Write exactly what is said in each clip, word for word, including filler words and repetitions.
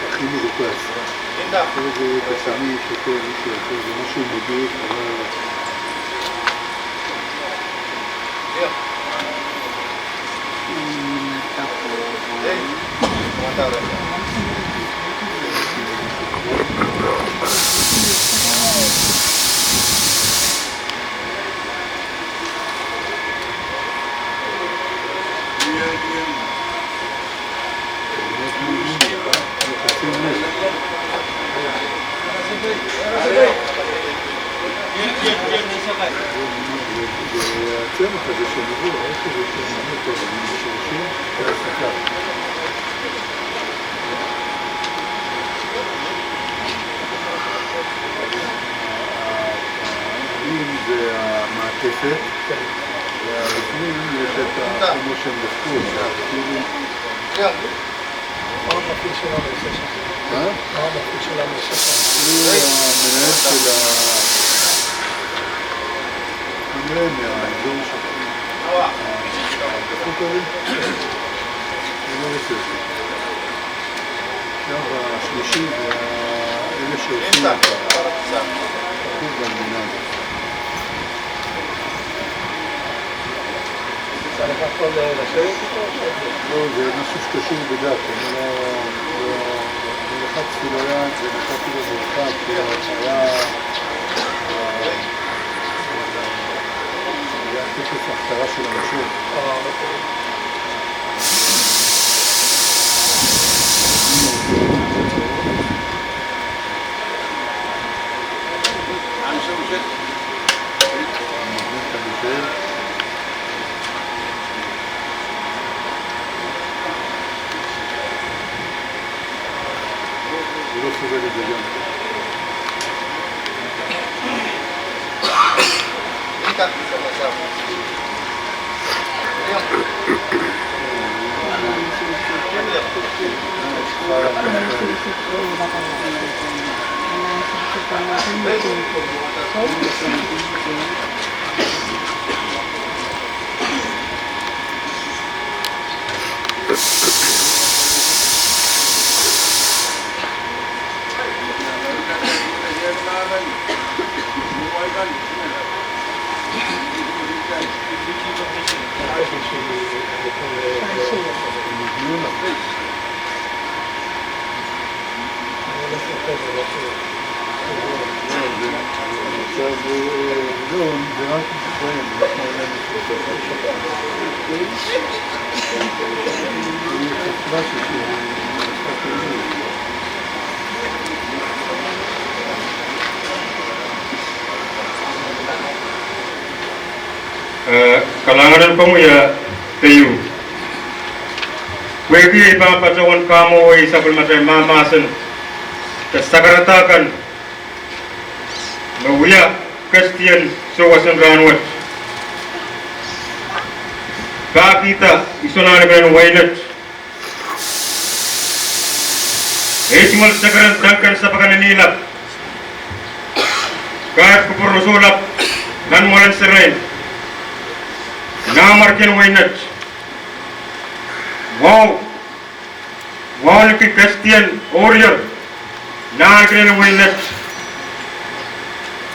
הכי מרוכז. כל זה בשני שוטה, מי שיכול, זה משהו מגעיל, זה לא... אם זה המעטפת, ולפנים יש את ה-promotion בחו"ל, כאילו... מה המפעיל שלנו עושה שם? מה? מה המפעיל שלנו עושה שם? הוא המנהל של ה... המנהל מהאזור שם. בחו"ל כזה? הוא לא עושה את זה. השלב השלישי זה ה-, אלה שעושים את ה-, בחו"ל במדינה הזאת. לא, זה משהו שקשור בדת, אני לא, לא, לא לחצתי ליד, ונתתי לו מרחק, כי היה, היה טקס הכתרה של המושל. הוא לא סובל את זה גם. Eh, kalahngan en komwi, eh, Peiyu. Pwehki ei pahn patohwan kamwowe sapwellimatail mahmahsen de sakarada kan me wia kestien souwas en rahnwet, pahkihda isohn ahneken en weinet, ei tungoal sekeren Duncan Sapakane Nilap, kair kupwur rosohlap nan mwoalen serein, nan mwarkien weinet, wahu, wauneki kestien ourier nan ahneken en weinet,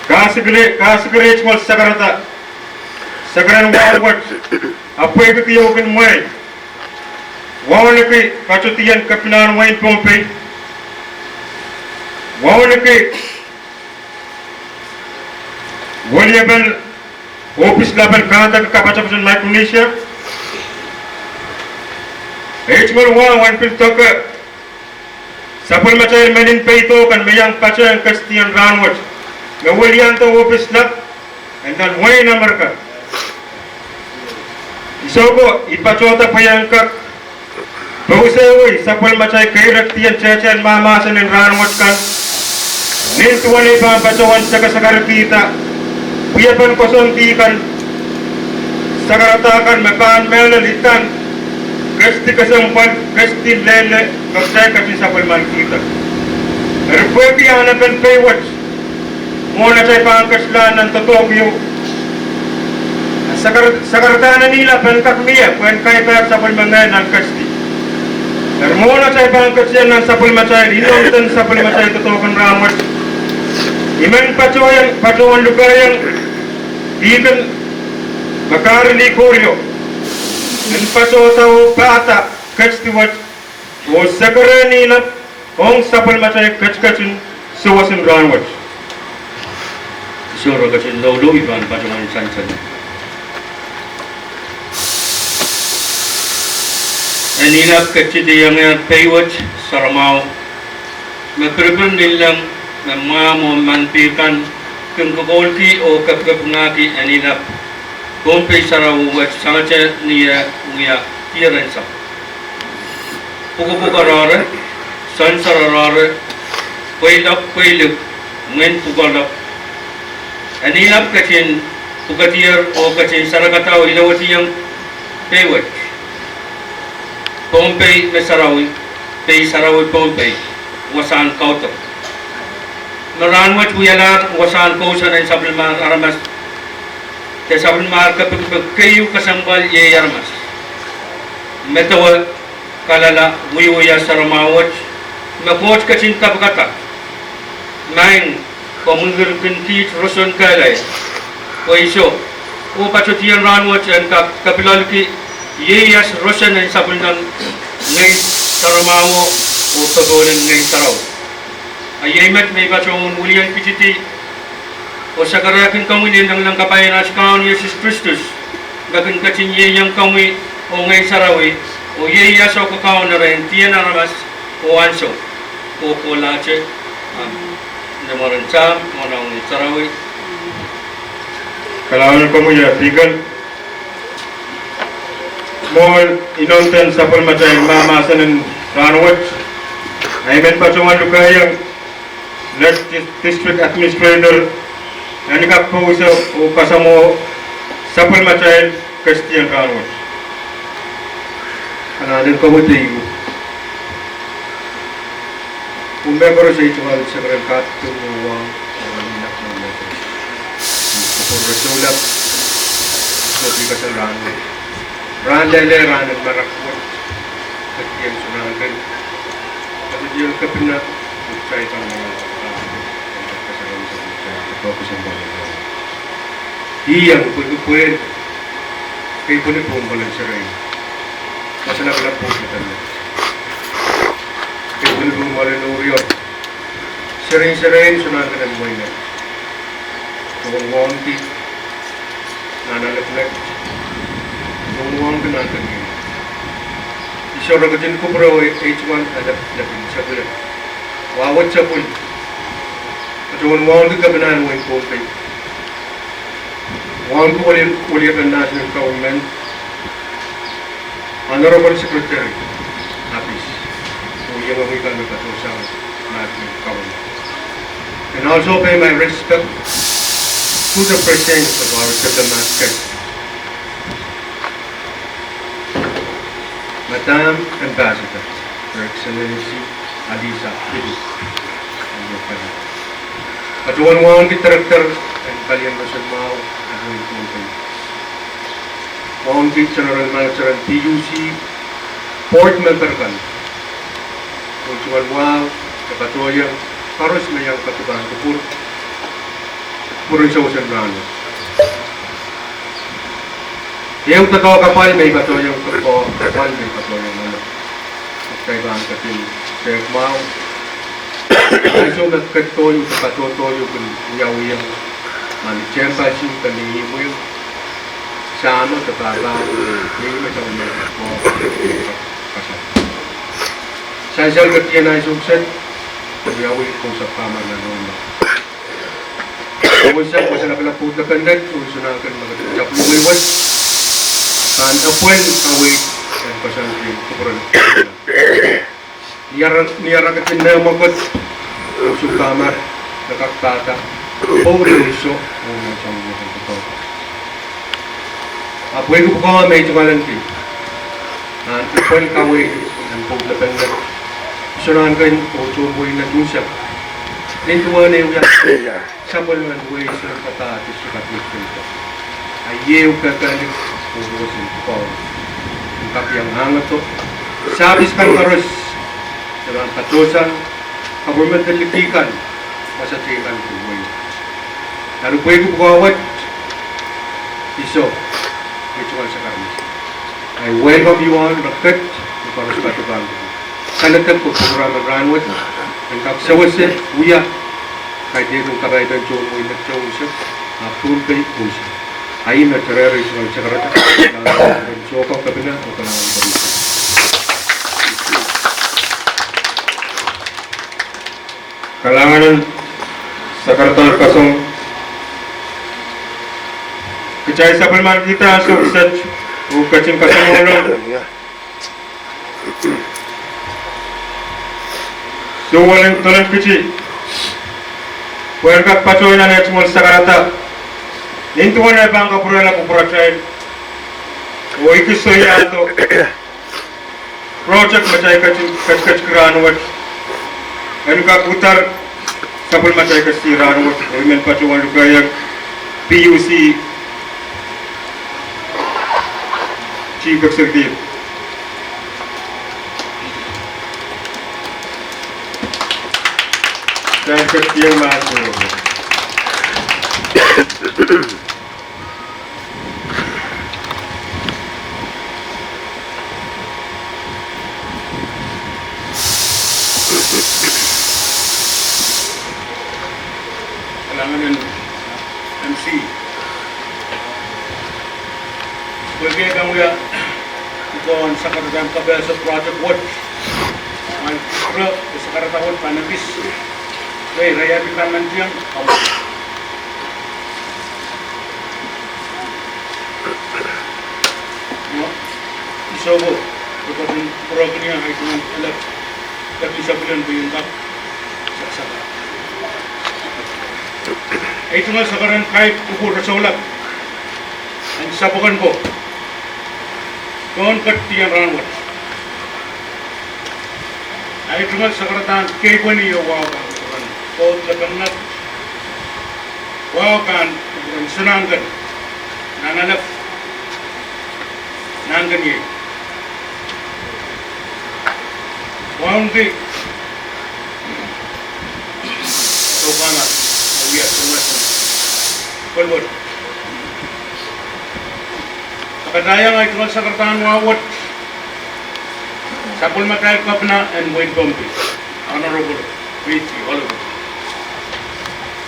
kasikire, kasikire ei tungoal sakarada, sekeren wahu wet, ahpw pwehki kihong mwehi, wauneki patodien kepinahn wehin Pohnpei, wauneki weliepen ohpis lap en kahdaneki kapatapat en Micronesia. Ei tungoal wahu en pil doke sapwellimatail menin peido kan me iang patehng kestien rahnwet me welianda ohpis lap en nan wehin Amerika. I sou ko, I patohda pwe I en kak pousehwei sapwellimatail keirekedien tehtehn mahmahsen en rahnwet kan, nin duwen ei pahn patohwan sakasakarkihda pwiepen koasoandi kan, sakarada kan me pahn mehlel idahn kesti kesempwal, kesti leleh me kitail ketin sapwellimanikihda. Eri pwehki ahnepen pei wet, mwohn atail pahn ketilahng nan doadoahk ieu, sakar-, sakarada en Nilap en kak mie pwehn kaipehd sapwellime ngehn nan kesti. Eri mwohn atail pahn ketin nan sapwellimatail, inonden sapwellimatail doadoahk en rahnwet, I men patohwan, patohwan lukehiong Deacon Makari Likorio en patohda oh pahda kesti wet oh sekeren Nilap ong sapwellimatail ketiketin souwas en rahnwet. Sohte ketin loulou, I pahn patohwan sansal. E Nilap, ketidi iangehr pei wet, Saramwaho, me piripir, linleng, me mwahmw oh manpih kan kin kokoulki oh kepikepingahki e Nilap Pohnpei sarawi wet sangete ni eh wia dier en sahpw. Pwukpwukoaroahr, soansoaroaroahr, pweilok pweilik, mwein pwukoalok, e Nilap ketin pwukedier oh ketin sarakada oh ilowediong pei wet Pohnpei me sarawi, pei sarawi Pohnpei, wasahn kaudok, me rahnwet wialahr wasahn kousoan en sapwellimahr aramas, de sapwellimahr kepikipik keieu kesempwal iei aramas. Medewe, kalala, wiewia Saramwaho wet, me Koht ketin kapikada. Maing, komw kin kiht roson kehlail, pwe I sou oh patodien rahnwet en kak kapiloalki ieias roson en sapwellimen Ngehn Saramwaho oh popohl en Ngehn Sarawi. A iei met me I patohwan wiliandi pitidi oh sakarehki komwi ni nanleng kapai en at Kaun Sises Kristus, me kin ketin ieiang komwi oh Ngehn Sarawi oh ieias oh kakaun rehn dien aramas oh ansou kohkohlahte. Amen. Ni mwaren Sahm, Sounkomour oh Ngehn Sarawi. Kalahngan en komwi, eh, Deacon. Mwohn inonden sapwellimatail mahmahsen en rahnwet, I men patohwan lukehiong Next Dis-, District Administrator en kak pwoson oh kasamwo sapwellimatail kestien rahnwet. Kalahngan en komwi Peiyu. Mehkoaros ei tungoal sakaradahn kaping oh wahu, oh inak mehkoaros. Kupwur resoulap, sohte kak sang rahnwet. Rahn lelehng, rahn en marak wet. Ketieng Sounahken, ketieng Kepina, kitail pahn iang pwehki pwehn, kei pwehn pwung pwalen serein. Wasa lapalap pwung pwalen. Kei pwehn pwung pwalen oreor. Serein, serein, Sounahken en mweinek. Tohn wauneki nan alehdi, tohn wauneki nan alehdi. Ih soh, re ketin kupwure oh ei tungoal alehdi, alehdi sapwellime. Wahwet sapwellime. Tohn wauneki Kepina en wehin Pohnpei. Wauneki weli, weliepen National Government, Honorable Secretary, Apis, oh iengehki kan me patohsang National Government. And also pay my respect to the presence of our diplomat guest, Madam Ambassador, Her Excellency Alisa Philip. Patohwan wauneki Director en Palien Rosen Mwahu, en wehin Pohnpei. Wauneki General Manager en P U C, board member kan. Ei tungoal wahu, e patohieng koaros me iang kak pahn kupwur, kupwuren sewese rahnwet. Ehu doadoahk apwal me I patohieng, doadoahk apwal me I patohieng mwohn. Kitail pahn ketin tehk mwahu. Ansou me ketidohiuk, patohdohiuk kin wiawi, nan campus ieu, de ni imwin, Sahm de pahpa, ni me tang me ko, kasal. Sansal ketidohiuk ansou kiset, wiawi kousoan pahpa nan omw. Wasa, wasa lapalap pwung pwalen, oh Sounahken me ketin sapwellime wet. Pahn apwal kawei, en koasoandi kupwuren. Ni ara, ni ara ketin mehkot, oh Sounpahmar, me kak pahda, oh Roso, oh Mensang, oh Mensang. Ahpw pwehki pwukoa me I tungoal ong kei, nan apwal kawei en pwung pwalen, Sounahken oh tohn wehin Netunsak, nin duwen ehu wia sapwellimen wehi Sounpahmar District Administrator, a iei ehu kehkehlik oh roson pwukoa, en kak iang ahnedo sapis kan koaros, de pahn patohsang government en liki kan, wasa teikan kin wehi. Eri pwehki pwukoa wet, I soh, ei tungoal sakaradahn. I welcome you all, reket, me koaros patohwan. Kaledek pwe program en rahnwet en kak sewese wia, kaidehn kapaipen tohn wehi Netunsak, ahpw Pohnpei koaros. Ahi me terehre ei tungoal sakaradahn, nan sohte kapinga, oh kapinga. Kalahngan en sakaradahn kasong. Kitail sapwellimanikihda ansou kiset, oh ketin kasamwohlong suwelen dolen kiti, pwehn kak patohwan ei tungoal sakaradahn, nin duwen ei pahn kapwurehla kupwuratail, oh I kin soiahdo project me kitail ketin, ketin, ketin rahnwet. En kak uhdahn sapwellimatail ketin rahnwet, oh I men patohwan lukehiong P U C Chief Executive. Kitail ketin mahso. Kalahngan en M C. Pwehki e pahn wia pwukoahn sakaradahn kapehse project wet, ma re, sakaradahn wet pahn ekis, re, re iang pahn mendihong. Ei tungoal sakaradahn kaip kupwur resoulap en sapwokon ko, tohn ketidohng rahnwet. Ahi tungoal sakaradahn kei pwehn ieu wahu pahn kupwuren Koht Lepin Ngehi, wahu pahn kupwuren Sonahnken, Nanalek, Nahnkeniei. Wauneki Sohkana, Wia Sohkana, Kolwet. Kapataiong ahi tungoal sakaradahn wahu wet sapwellimatail Kepina en wehin Pohnpei, Honorable P T Oliver.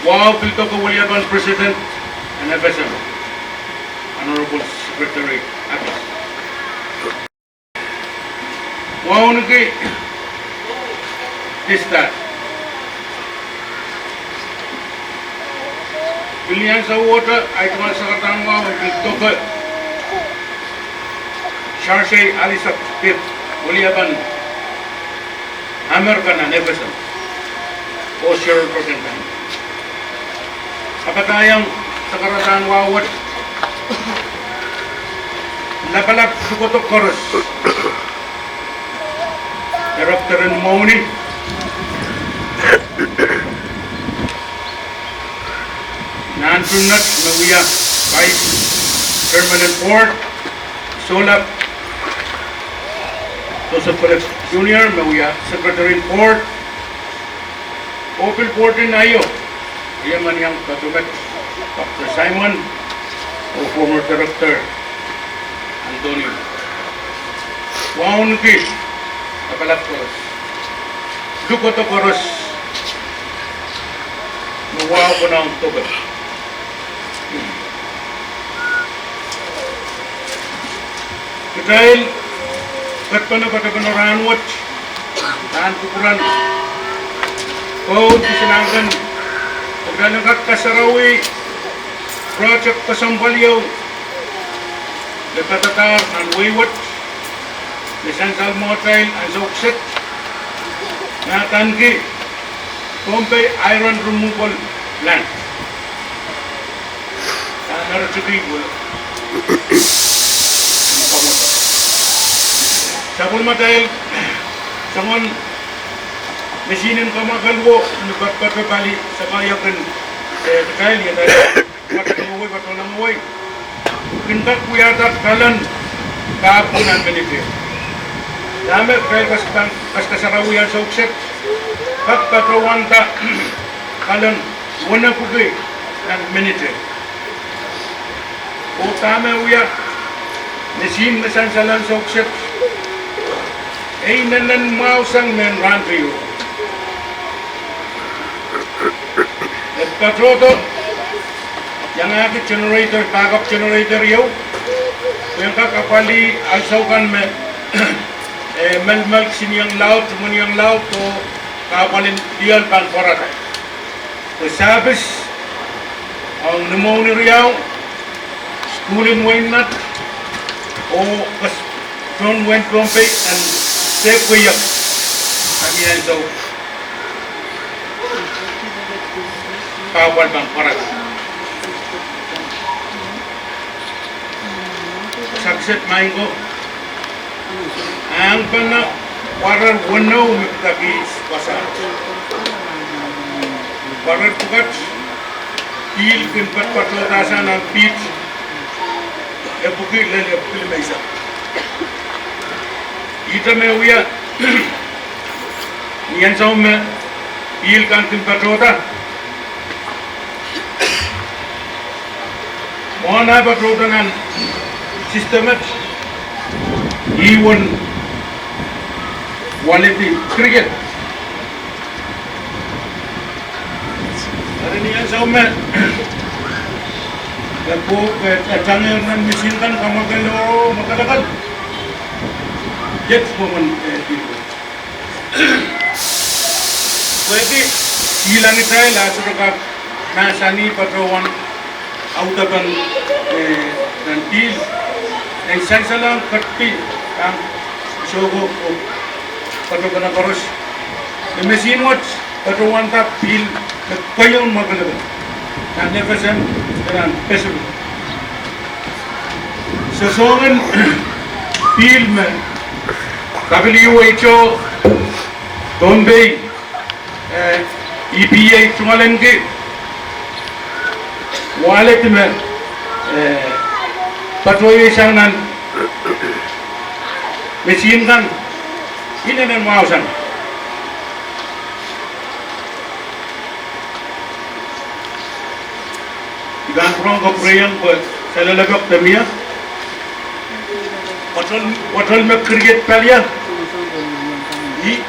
Wahu pil doke weliepen President en F S M, Honorable Secretary Abbas. Wauneki District. Pil ni ansou wet ahi tungoal sakaradahn wahu pil doke Sarasei Alisek Pip, weliepen Amerika nan F S M, oh Sherrod Rothenberg. Kapataiong sakaradahn wahu wet lapalap dukodo koaros, Director en Mwohni, Nan Tunnet me wia Vice Chairman en Board, Sohlap Joseph Felix Junior me wia Secretary en Board, oh pil Board en aio, riemen iang patohwan Doctor Simon, oh former Director Anthony. Wauneki lapalap koaros, dukodo koaros me wahu konehng doke. Kitail ketpene patapene rahnwet pahn kupwuren Koht Sonahnken, oh kitail en kak kasarawi project kesempwal ieu me padadahr nan wehi wet me sansal mwohtail ansou kiset, me adaneki Pohnpei Iron Removal Plant. Nan Aratikihpwul. Sapwellimatail soangen mesienen kamwakelwo ni patpato pali samwa ieu kin, eh, kitail ieu, patpato langawei, patpato langawei kin kak wiahda kalon pahieu nan minit ehu. Dahme kitail kas, kas, kasarawi ansou kiset, kak patohwanda kalon wenepwiki nan minit ehu. Oh dahme wia, mesin me sansal ansou kiset, e inenen mwahu sang mehn rahn keieu. E patohdo iangahki generator, backup generator ieu, pwehn kak apwalih ansou kan me, eh, melimel kisinieng laud, mweneang laud, oh kahpwal en lioal pahn pwarada. Pwe sahpis ong ni mwohni riau, sukuhl en wehin Nett, oh kas, tohn wehin Pohnpei en sehpw keiek, ami ansou kahpwal pahn pwarada. Sakset maing ko, ahng pahn warer weneu me pidaki wasa. Warer pwukat, pihl kin patpatohdahsang nan piht epwiki lel epwiki limeisek. Ihte me wia, ni ansou me pihl kan kin patohda, mwohn ah patohda nan system et, ih uwen waledi cricket. Eri ni ansou me, e pwoud, e, e tangehr nan mesin kan kamwakel oh mwakelekel, iet pwomwen, e, pihl. Pwehki pihl en kitail ah sohte kak mahsanih patohwan audepen, eh, nan pihl, en sansalohng ketdi kan soko oh patohwan koaros. Me mesin wet patohwanda pihl me keieun mwakelekel nan F S M, nan Pacific. Soangen pihl me W H O Pohnpei, eh, E P A tungoalenki wahledi me, eh, patohiong sang nan machine kan, inenen mwahu sang. I pahn pwurehng kapwurehiong pwe salelepek de mie. Patohl, patohl me create pali, ih,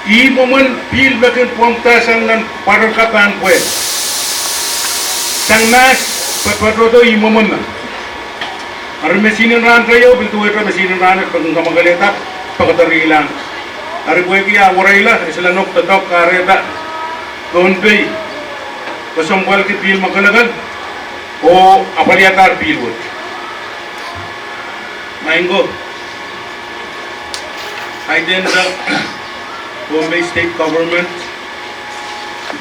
ih mwomwen pihl me kin pwomwdahsang nan pwarada pahn pwehl. Sang mahs, pwe patohdo ih mwomwen me. Eri machine en rahn teio pil duwehte machine en rahn et pwe kin kamwakelehda, pekederilahng. Eri pwehki ah wereila, e solahr nohk doadoahk kahrehda Pohnpei kesempwalki pihl mwakelekel oh apwaliadahr pihl wet. Maing ko, kaidehn Pohnpei State Government,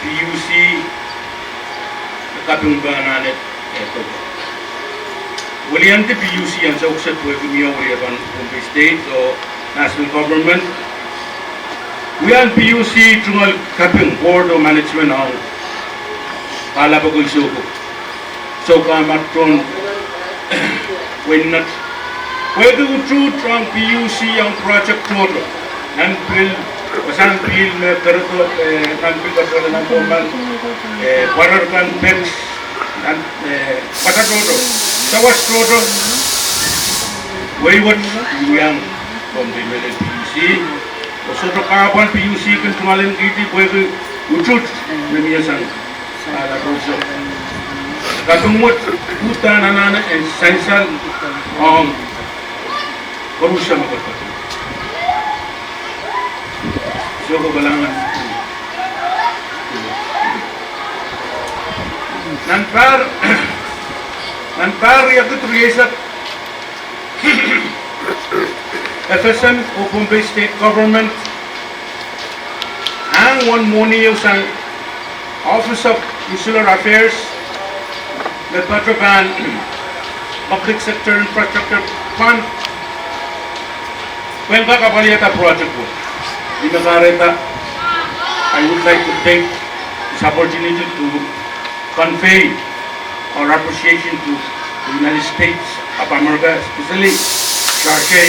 P U C, kaping pahn anahne, eh, weliandi P U C ansou kiset pwehki mie wiepen Pohnpei State oh National Government. Wia P U C tungoal kaping, board oh management ong kalapokon souko, soukamwahu tohn wehin Nett. Pwehki utuht ong P U C ong project tohto. Nan pihl, wasahn pihl me kerdo, eh, nan pihl kasohla nan Pohnpei, eh, pwarer kan pet, nan, eh, pwata tohto, sawas tohto, wehi wet, iang, Pohnpei mehlel P U C. Oh sohte kahpwal P U C kin tungoalenkihdi pwehki utuht me mie sang. Ala koso. Kaping wet uhdahn anahne en sansal ong koaruhsie me koaros. Soko kalahngan. Nan pahr, nan pahr riekid rieisek, F S M oh Pohnpei State Government ahng wen mwohni ehu sang Office of Insular Affairs, me patohwan Public Sector Infrastructure Fund, pwehn kak apwaliada project wet. Ih me kahrehda, I would like to take this opportunity to convey our appreciation to the United States of America, especially George A.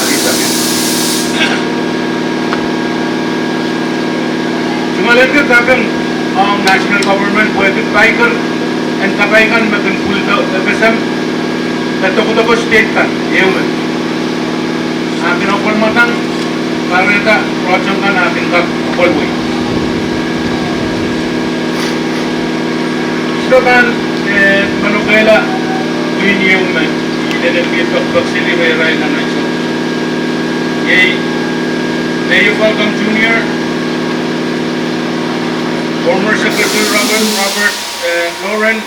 Elizabeth. Tungoalenki kaping ong national government pwehki paiker en kapai kan me kin pwildo F S M, me doadoahk state kan, ehu me. Ah kin apwal mwadang, kahrehda project kan ah kin kak apwal wei. Sohte pahn, eh, manokehla, pwihn ehu me, I inenen wie pekipek sili rehrail nan ansou. Iei, Mayor Falcom Junior, former Secretary Robert, Robert, eh, Lauren,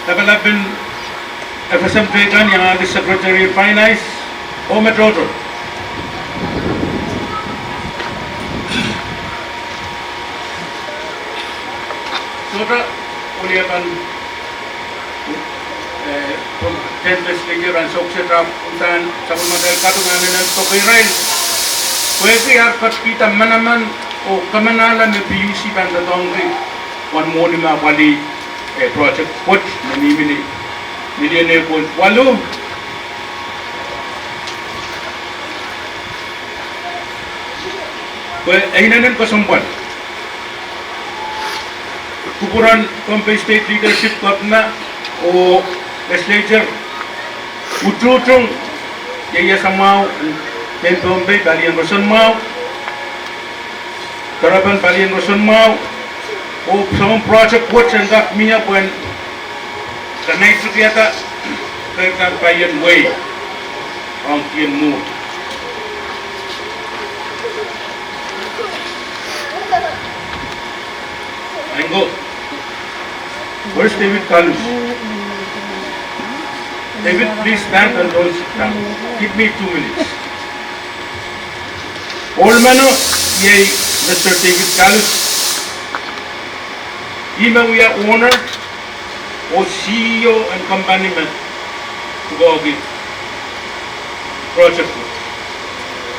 lapalap en F S M teikan, iangahki Secretary of Finance, oh me tohto. Sohte, wiepen, eh, from ten legislature ansou kiset ahpw uhdahn sapwellimatail kaping anahne en peki irail. Pwehki ar ketikihda manaman oh kamanahla me P U C pahn doadoahngki wen mwohni me apwalih, eh, project wet me mihmi ni million ehu point waluh. Pwe e inenen kesempwal kupwuren Pohnpei State leadership, governor oh legislature, utuhtung ieias mwahu, mehn Pohnpei palien roson mwahu, doarepen palien roson mwahu, oh soangen project wet en kak mie pwehn kanaitikihada keirda paien wehi ong kihong mwuhr. Maing ko, where's David Kalus? David, please stand and don't sit down. Give me two minutes. Ohl meno, iei Mister David Kalus. Ih me wia owner oh C E O en company me pwukoahki project wet.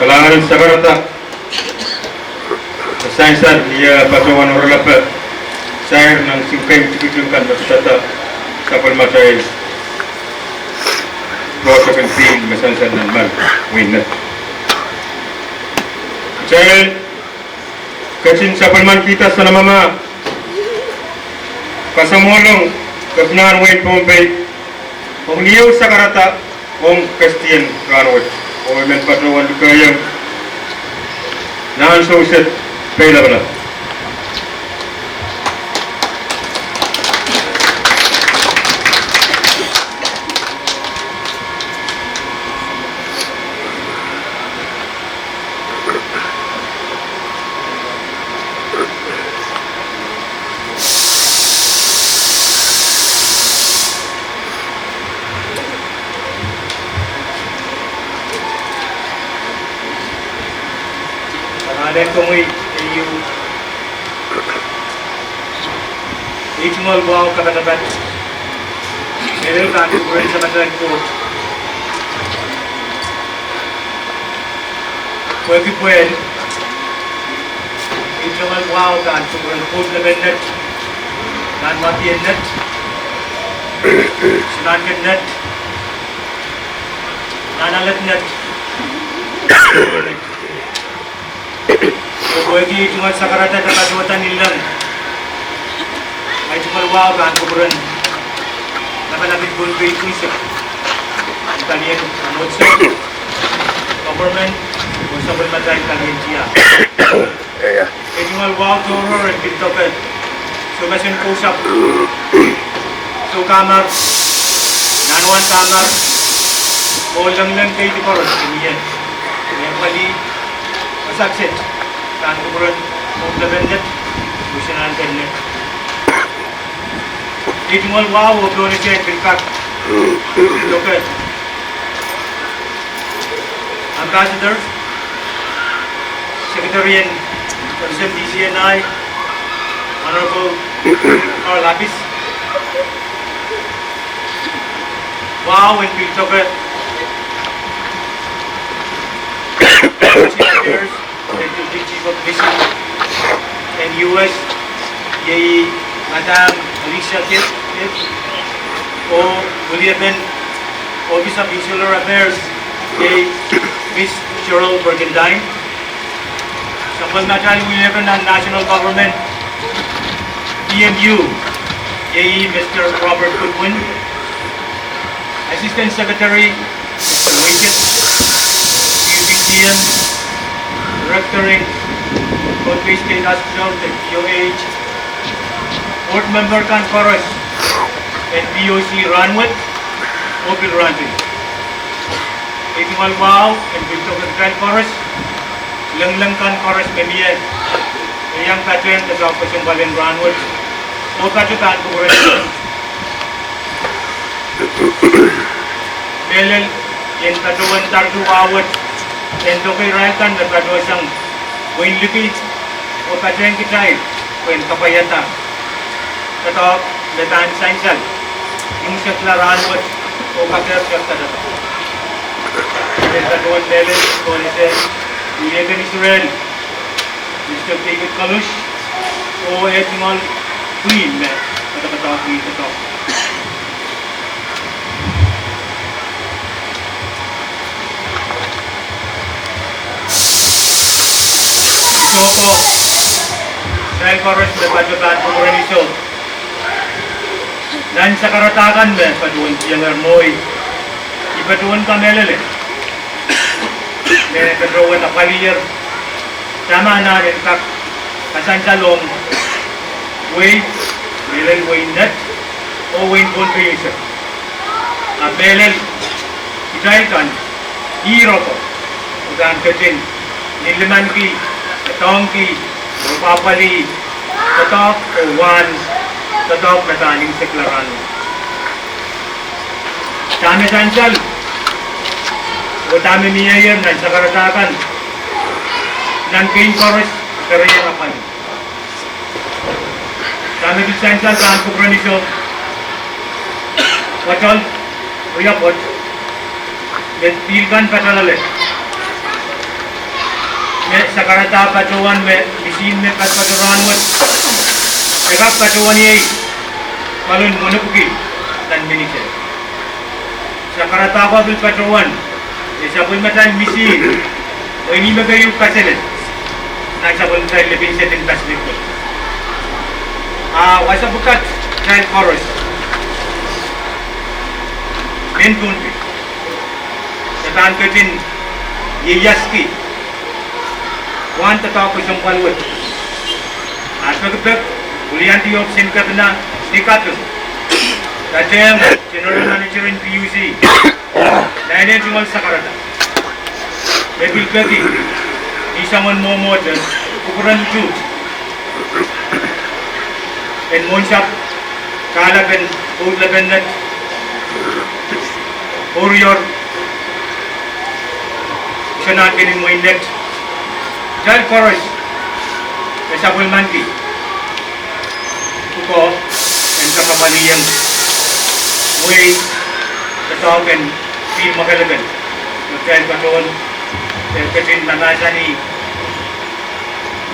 Kalahngan en sakarada me sansal ni eh patohwan oaralape sair nan singkein tikitik kan me pidada sapwellimatail rohtoken pihl me sansal nan mal wein Met. Kitail ketin sapwellimanikihda Soanamamahu, Kasamwohng Kepinahn wein Pohnpei, ong ni ehu sakarada ong kestien rahnwet, oh I men patohwan likeieng nan souset pei lapalap. Kalahngan komwi, ehu, eh tungoal wahu kapatapat, mehlel pahn kupwuren Samatail Koht. Pwehki pwehn, eh tungoal wahu pahn kupwuren Pohnpei Nett, nan Madiel Nett, Sounanken Nett, nan Alek Nett. Oh pwehki eh tungoal sakarada de patohwanda ni leng, eh tungoal wahu pahn kupwuren lapalapin Pohnpei unsek, palien mwomwohdiso, government, oh sapwellimatail palien tiahk. Eh tungoal wahu tohrohr en pil doke soukasen kousapw, soukahamar, nanwahn kahamar, oh lengleng keidi koaros me mie, me pali, oh sakiset, pahn kupwuren Pohnpei Nett, oh Sounanken Nett. Eh tungoal wahu oh pohnese pil kak doke Ambassador, Secretary en Washington D C en ahi, Honorable Carl Lapis. Wahu en pil doke Deputy Chief of Mission en U S, iei Madam Alicia Gibbs, oh weliepen Office of Insular Affairs, iei Miss Cheryl Bergentine. Sapwellimatail weliepen nan National Government, P M U, iei Mister Robert Goodwin. Assistant Secretary Mister Wingate, U P T M, Director en Pohnpei State Hospital de P O H, board member kan koaros en P O C rahnwet, oh pil rahnwet. Eh tungoal wahu en pil doke kitail koaros, lengleng kan koaros me mie, me iang patehng doadoahk kesempwal en rahnwet, oh patohwan kupwuren Mehlel, I en patohwan doadoahk wet en doke irail kan me patohsang wehin liki oh patehng kitail pwehn kapwaiada doadoahk me pahn sansal ni unsek rahnwet oh kakehr kak doadoahk. I en patohwan mehlel pohnese weliepen Israel, Mister David Kalush, oh eh tungoal pwihn me patohwan doadoahk. Sohte irail koaros me patohwan kupwuren Israel nan sakarada kan me patohwan kihong mwowe, I patohwan kamehlele me patohwan apwalier dahme anahn en kak kasansal ong wehi, mehlel wehin Nett oh wehin Pohnpei unsek. Ahpw mehlel kitail kan, ire ko, uhdahn ketin ni limanki, doadoahngki, oh apwalih doadoahk oh wahn doadoahk me pahn unsek rahnwet. Dahme sansal oh dahme mieier nan sakarada kan, nan keimw koaros keriau apwalih. Dahme pil sansal pahn kupwuren Israel, pwoat, riapwoat, me pihl kan patohlahte. Sakarada patohwan me, misin me patopato rahnwet, e kak patohwan iei, pali wenepwiki nan minite. Sakarada ko pil patohwan, e sapwellimatail misin, oh ih me keieu kaselel, nan sapwellimatail lepin state en Pacific wet. A wasa pwukat kitail koaros, mehn Pohnpei, e pahn ketin ieiaski wahn doadoahk kesempwal wet. A pekipek, wiliandi ohpis en kepina, ni kaping, patehng General Manager en P U C, nainei tungoal sakarada, me pil peki ni soangen mwomwohte kupwuren utuht en mwohnsapw, kahlap en Pout Lepen Net, Oreor, Isonahnken en Wein Net, kitail koaros me sapwellimaniki pwukoa en kak apwaliong wehi doadoahk en pihl mwakelekel, me kitail patohwan, eh, ketin mahmahsanih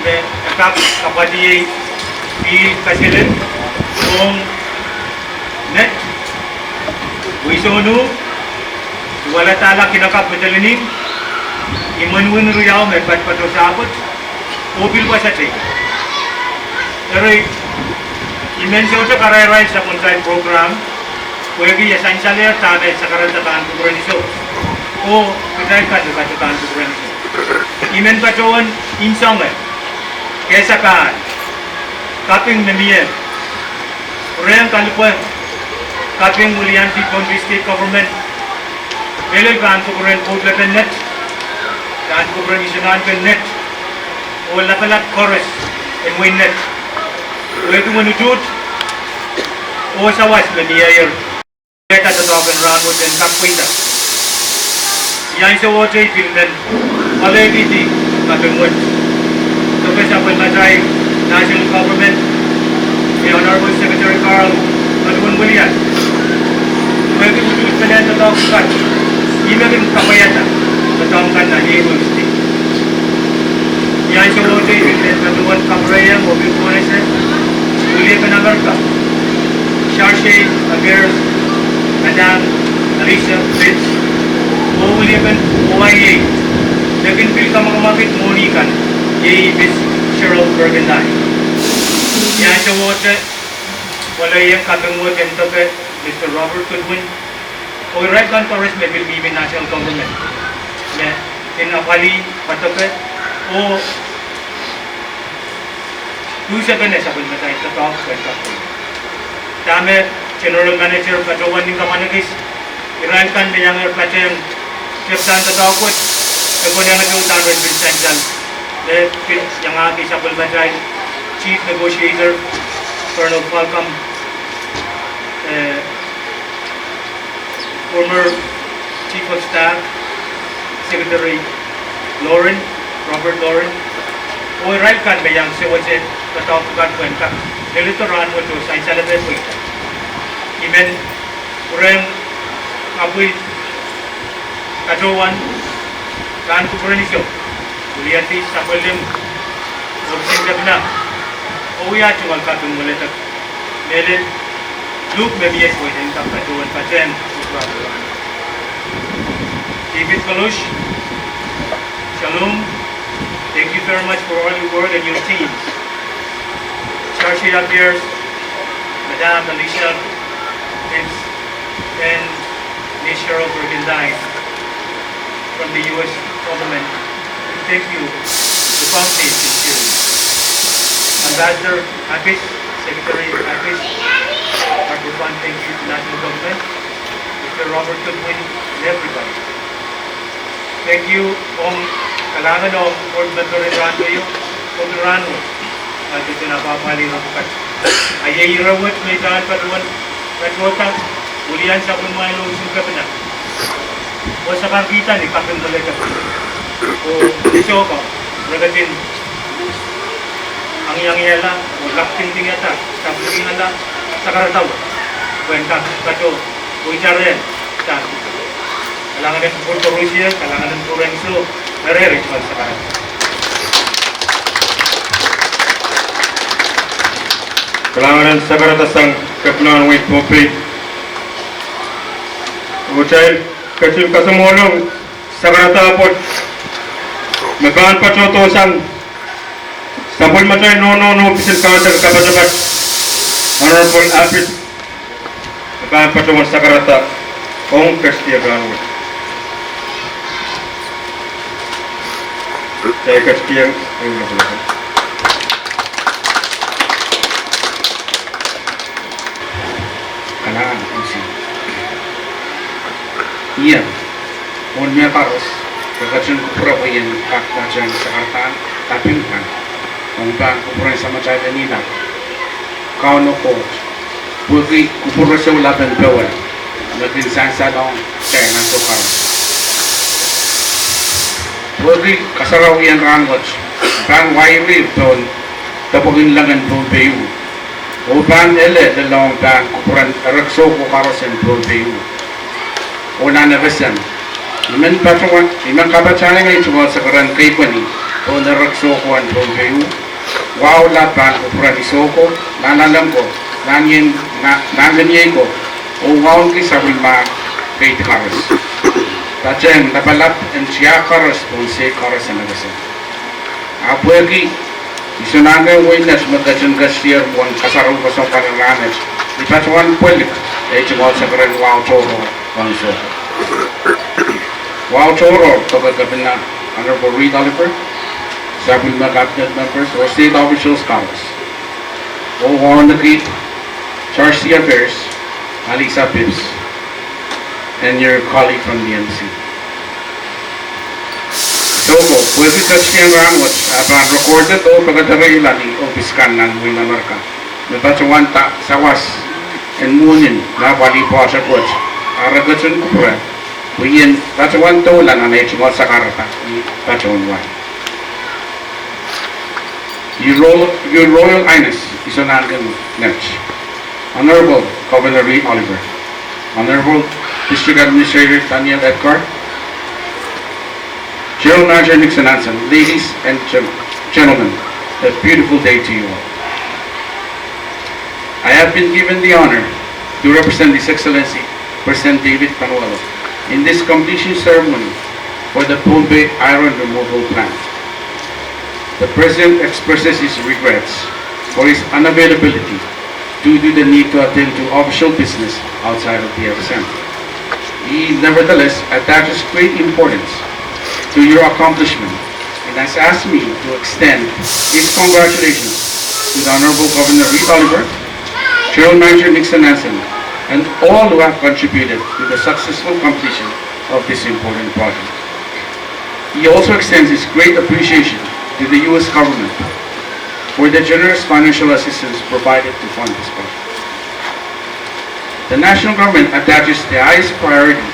me e kak apwaliong pihl kaselel ong Net, Weisonu, Waladahlak Kinakapw Medelening, imwen win riau me patopato sapwet, oh pil wasa teikan. Eri, I men sohte karairail sapwellimatail program, pwehki e sansalehr dahme sakarada pahn kupwurenisoh, oh kitail kan me patohwan pahn kupwurenisoh. I men patohwan insengie, kehsakahl, kaping me mie rehn kalipwe, kaping wiliandi Pohnpei State Government, mehlel pahn kupwuren Pout Lepen Net, pahn kupwuren Isonahnken Net, oh lapalap koaros en Wein Net, pwehki wen utuht oh sawas me mieier, kehda doadoahk en rahnwet en kak pweida. I ansowohte pil men kalohkihdi kaping wet, doke sapwellimatail National Government, me Honorable Secretary Carl Maduwen Wilian, pwehki utuht pelehn doadoahk pwukat, ih me kin kapwaiada doadoahk kan nan iei wehi state. I ansowohte pil men patohwan kapwureiong oh pil pwonese wiliepen Amerika, Chargé d'Affaires, Madam Alicia Fitz, oh wiliepen O I A, me kin pil kamwakamwakid mwohni kan, iei Miss Cheryl Bergentine. I ansowohte pwelehiong kaping wet en doke, Mister Robert Goodwin, oh irail kan koaros me pil mihmi National Government, me kin apwalih doke, oh dusepene sapwellimatail doadoahk pwehn kak pwung. Dahme General Manager patohwan nin kapwan ekis, irail kan me iangehr patehng tepdahn doadoahk wet, e konehng uhdahn ren pil sansal, me pil iangahki sapwellimatail Chief Negotiator, Colonel Falcom, eh, former Chief of Staff, Secretary Loren, Robert Loren, oh irail kan me iang sewese doadoahk pwukat pwehn kak leledo rahnwet oh sansalepe pweida. I men pwurehng apwal patohwan pahn kupwurenisoh, wiliandi sapwellime ohpis en kepina, oh wia tungoal kaping mweledek, mehlel luhk me mie pwehn kak patohwan patehng kupwurenisoh. David Kolosh, shalom. Thank you very much for all your work and your teams. Chargé d'Affaires, Madam Alicia Fitz, and Miss Cheryl Bergentine from the U S government, we thank you profoundly and sincerely. Ambassador Hafiz, Secretary Hafiz, a profound thank you to national government, Mister Robert Goodwin, and everybody. Thank you ong kalahngan ong board member en rahnwet, ong rahnwet, a ketin apwapwalih ire pwukat. A iei ire wet me I pahn patohwan patohda, wilian sapwellimatail ohpis en kepina, oh sakarkihda ni kaping mweledek, oh sohte re ketin angiangiala oh lapdingdingada, lapdingdingada sakarada wet, pwehn kak patohwan, oh itarehn, kalahngan en kupwur koaros, kalahngan en kupwur en soh, me rehn tungoal sakarada. Kalahngan en sakarada sang Kepinahn wehin Pohnpei. Kitail ketin kasamwohng sakarada pwoat me pahn patohdo sang sapwellimatail nohno oh kisin kaunting kapatapat, Honorable Apis, me pahn patohwan sakarada ong ketiket rahnwet. Kitail ketiket. Kalahngan en Sises. Ih, oh mehkoaros, re ketin kupwure pwe I en kak patohwan sakarada kaping kan ong pahn kupwuren Samatail en Irail, Kauno Koht, pwehki kupwure soulap en powe me kin sansalohng kitail ansou koaros. Pwehki kasarawien rahnwet pahn wai ire pohn depwekin leng en Pohnpei oh pahn ele lelohng pahn kupwuren erekiso koaros en Pohnpei oh nan FSM. I men patohwan, I men kapatahieng ei tungoal sakaradahn keipweni pohn erekiso ko en Pohnpei. Wahu lap pahn kupwuren iso ko, nanalek ko, nan ien, na, nan ien ko, oh wauneki sapwellimomwi keid koaros. Patehng lapalap en tiahk koaros pohn state koaros en FSM. Ahpw pwehki I sohte anahne wehin Nett me ketin ketiket uwen kasarawi kesempwal en rahnwet, I patohwan pwelik ei tungoal sakaradahn wahu tohrohr ong iso ko. Wahu tohrohr doke Kepina Honorable Reed Oliver, sapwellime cabinet members oh state officials koaros, oh wauneki Charge the Affairs, Alisa Phipps, and your colleague from the embassy. Iso ko, pwehki ketiket en rahnwet ah pahn recorded oh pekedereila ni ohpis kan nan wehin Amerika, me patohwan sawas en mwurin me apwalih pwoat wet, ah re ketin kupwure pwe I en patohwan doula nan ei tungoal sakarada I patohwan wai. Your Royal, Your Royal Highness, Isonahnken Nett, Honorable Governor Reed Oliver, Honorable District Administrator Daniel Edgar, General Manager Nixon Hansen, ladies and gen-, gentlemen, a beautiful day to you all. I have been given the honor to represent His Excellency President David Panuelo in this completion ceremony for the Pohnpei Iron Removal Plant. The President expresses his regrets for his unavailability due to the need to attend to official business outside of the FSM. He nevertheless attaches great importance to your accomplishment and has asked me to extend his congratulations to the Honorable Governor Reed Oliver, General Manager Nixon Hansen, and all who have contributed to the successful completion of this important project. He also extends his great appreciation to the U S government for the generous financial assistance provided to fund this project. The national government attaches the highest priority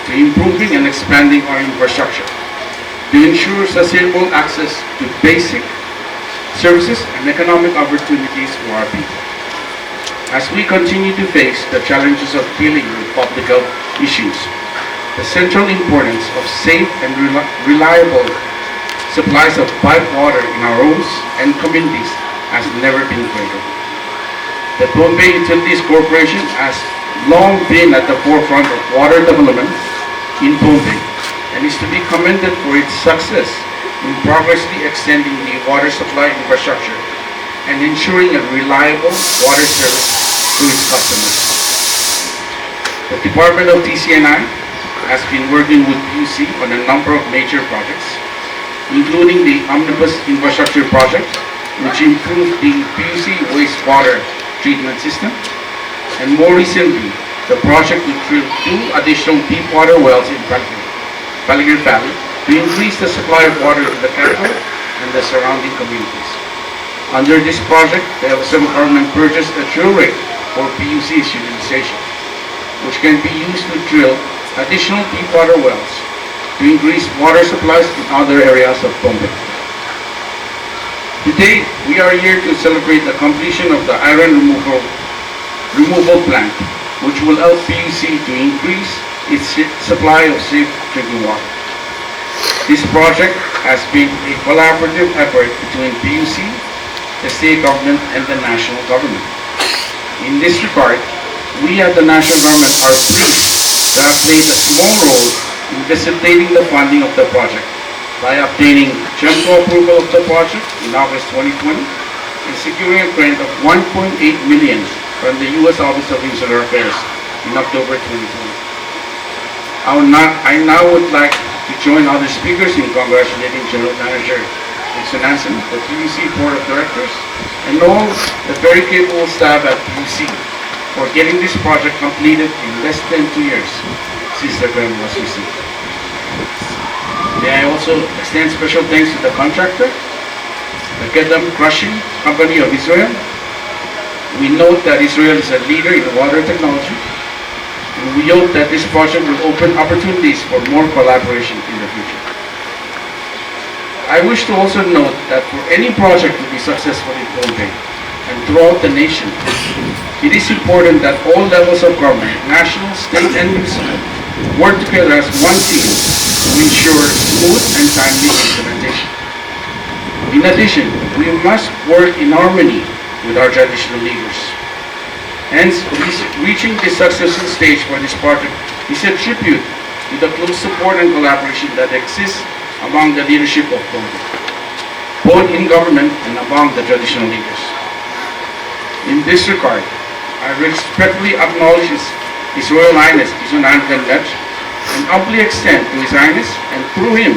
to improving and expanding our infrastructure to ensure sustainable access to basic services and economic opportunities for our people. As we continue to face the challenges of dealing with public health issues, the central importance of safe and reli-, reliable supplies of piped water in our homes and communities has never been greater. The Pohnpei Utilities Corporation has long been at the forefront of water development in Pohnpei and is to be commended for its success in progressively extending the water supply infrastructure and ensuring a reliable water service to its customers. The Department of D C and I has been working with P U C on a number of major projects, including the Omnibus Infrastructure Project, which improved the P U C wastewater treatment system, and more recently, the project to drill two additional deep water wells in Palaigir, Palaigir Valley to increase the supply of water to the capital and the surrounding communities. Under this project, the FSM government purchased a drill rig for P U C's utilization, which can be used to drill additional deep water wells to increase water supplies in other areas of Pohnpei. Today, we are here to celebrate the completion of the iron removal, removal plant, which will help P U C to increase its si-, supply of safe drinking water. This project has been a collaborative effort between P U C, the state government, and the national government. In this regard, we at the national government are pleased to have played a small role in facilitating the funding of the project by obtaining GEMCO approval of the project in August twenty twenty and securing a grant of one point eight million from the U S Office of Insular Affairs in October twenty twenty. I would not, I now would like to join other speakers in congratulating General Manager Dixon Hansen, the P U C Board of Directors, and all the very capable staff at P U C for getting this project completed in less than two years since the grant was received. May I also extend special thanks to the contractor, the Kedem Crushing Company of Israel. We note that Israel is a leader in water technology, and we hope that this project will open opportunities for more collaboration in the future. I wish to also note that for any project to be successful in Pohnpei and throughout the nation, it is important that all levels of government, national, state, and municipal, work together as one team to ensure smooth and timely implementation. In addition, we must work in harmony with our traditional leaders. Hence, reach-, reaching this successful stage for this project is a tribute to the close support and collaboration that exists among the leadership of Pohnpei, both in government and among the traditional leaders. In this regard, I respectfully acknowledge His, His Royal Highness Dixon Hansen the Second and humbly extend to His Highness and through him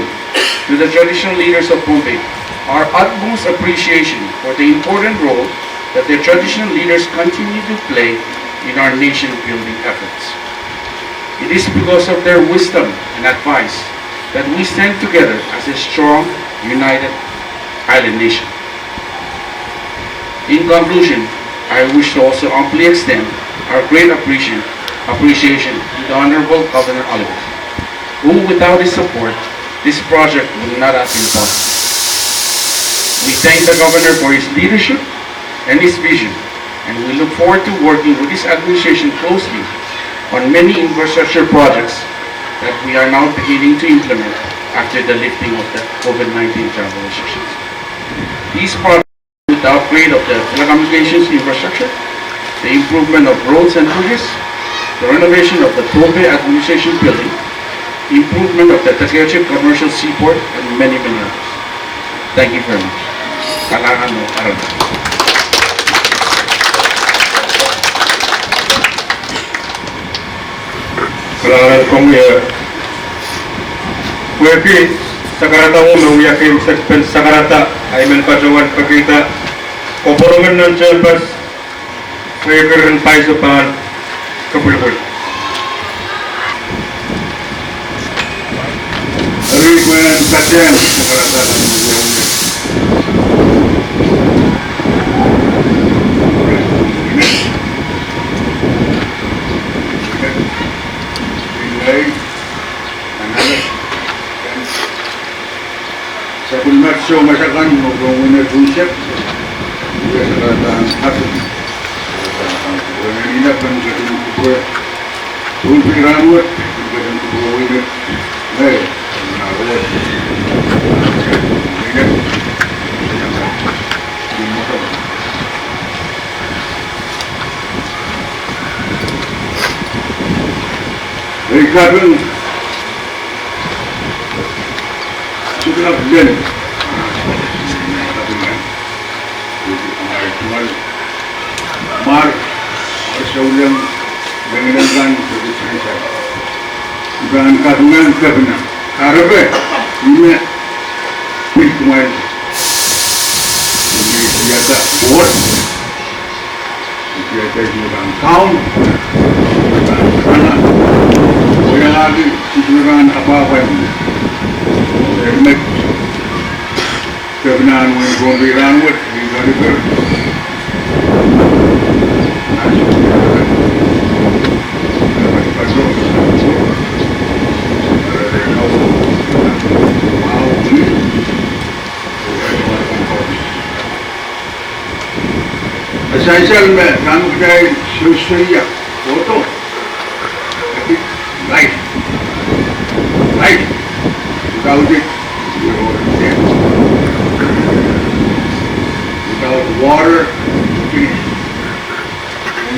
to the traditional leaders of Pohnpei our utmost appreciation for the important role that their traditional leaders continue to play in our nation-building efforts. It is because of their wisdom and advice that we stand together as a strong, united island nation. In conclusion, I wish to also humbly extend our great appreciation, appreciation to the Honorable Governor Oliver, who, without his support, this project would not have been possible. We thank the Governor for his leadership and his vision, and we look forward to working with his administration closely on many infrastructure projects that we are now beginning to implement after the lifting of the COVID nineteen travel restrictions. These projects include the upgrade of the telecommunications infrastructure, the improvement of roads and bridges, the renovation of the Pohnpei Administration Building, improvement of the Tokehchik Commercial Seaport, and many, many others. Thank you very much. Kalahngan oh aramas. Kalahngan komwi, eh, pwehki sakarada wet me wia keimwseklahn sakarada, I men patohwan pekihda koapworopwor nan tehnpas pwe keren paiso pahn kapwilipwil. Eri pwehn patehng sakarada. Sapwellimen Sounkoaros akan me pwung wine tunsek, ia sakarada en kaping. Wine ni na pen ketin kupwure. Pohnpei rahnwet, ketin kupwure wine. Nei, na wet. Wine. Ni moto. Ei kaping. Sukuhlap len. Kaping. Mar, mar souleng, lengileng kan, peki prensa. Uhdahn kaping kepina. Kahrepe, ih me, pil kumwail. Ih me, ih ata, board. Ih ata, ih kan kaun. Ih kan kana. Oiangahki, ih kan apwahpwal. Ih me, Kepina en wehin Pohnpei rahnwet, Ian Gadifer. Sansal me, nan kitail sohte ia, sohte. Life. Life. Without it, we are all dead. Without water, we finish.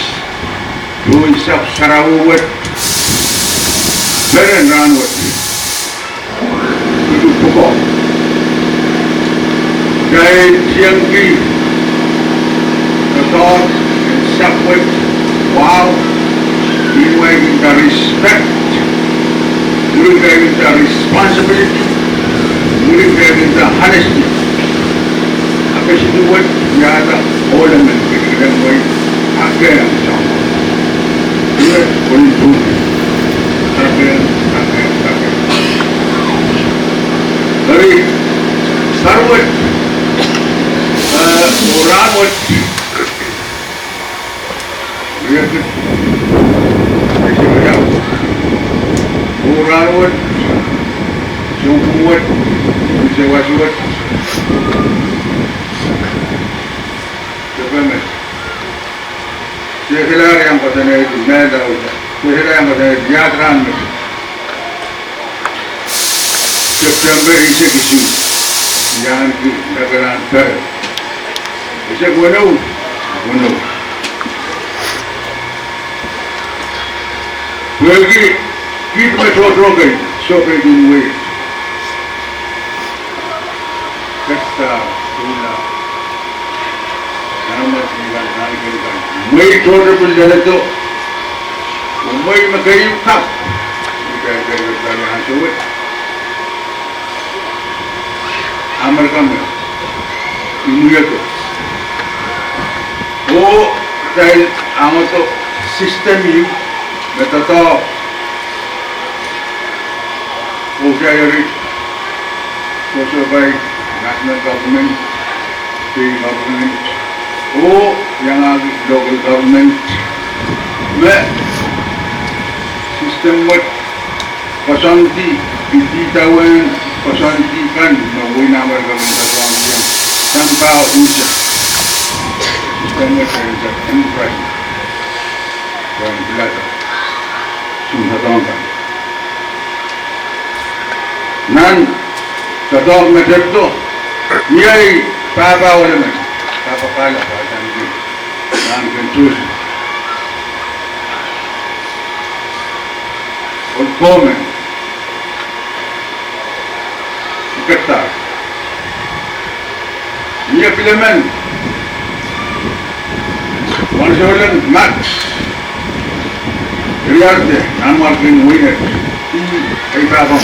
tohn sahpw sarawi wet, peren rahnwet. Idu pwukoa. Kitail tiengki doadoahk en sahpw wet, wow, ni wehwehki respect, ni wehwehki responsibility, ni wehwehki honesty. Akesidu wet, wiahda ohl emen kilikilang wei, akehng soang. Iwe, ohl en Pohnpei. Akehng, akehng, akehng. Eri, sahpw wet, eh, oh rahnwet, riekid, riekid, oh rahnwet, sounpwong wet, sewasu wet, September. Sehselahr iang koasoanehdi mehlel, sehselahr iang koasoanehdi iahd rahn met. September eisek isuh, iang ki lekelang peren. Eisek weneu, weneu. Pwehki kiht me tohto kei, sohpeidi wehi. Kesta, ula. Nan mwehi kan, nan mwehi kan. Mwehi tohto pil leledo. Oh mwehi me keieu kak. Ika, ika, ika, ika, ansou wet. Amerika me. Imwiedo. Oh, kitail angodo system ieu, me doadoahk. Oh, kitail eri, koasoai national government, state government, oh, iangahki local government, me system wet, koasoandi, idawehn koasoandi kan, me wehin Amerika me koasoandi, sampah unsek. System wet, eri sa, enterprise. Pwehn pilada. Soun doadoahk kan. Nan doadoahk me tepdo, iei pahpa welemen, pahpa Kala, pahpa Sanki, nan ken tusi. Ohl komen. Kekta. Mie pil emen. Wahnsolen Max Riarte, Nanmwarkien Weinet. Ei pahpa.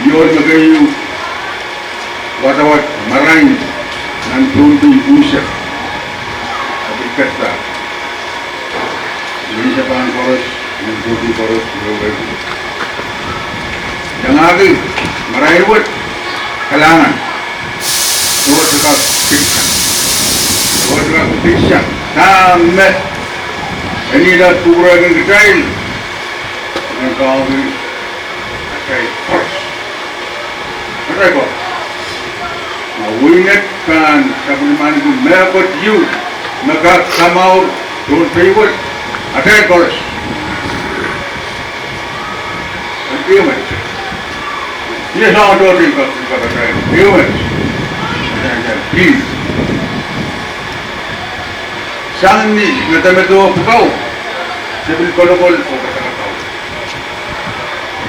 Iei ohl me keieu wadawad marain nan Pohnpei unsek. Ahpw kekta. Mie sapan koaros, mie Pohnpei koaros, mie wehwehki. Iangahki marain wet kalahngan. Sohte kak pitsang. Sohte kak pitsang. Dahme e nihla kupwurehki kitail, e kak atail koaros. Atail koaros. Ma Weinet kan sapwellimaniki mehkot ieu me kak kamour Pohnpei wet, atail koaros. Ehumwet. Mie soangen tohto kak, kak atail. Ehumwet. Atail, atail. Please. Sang ni medemedewe pwukoa, se pil kolokol oh kadakadau.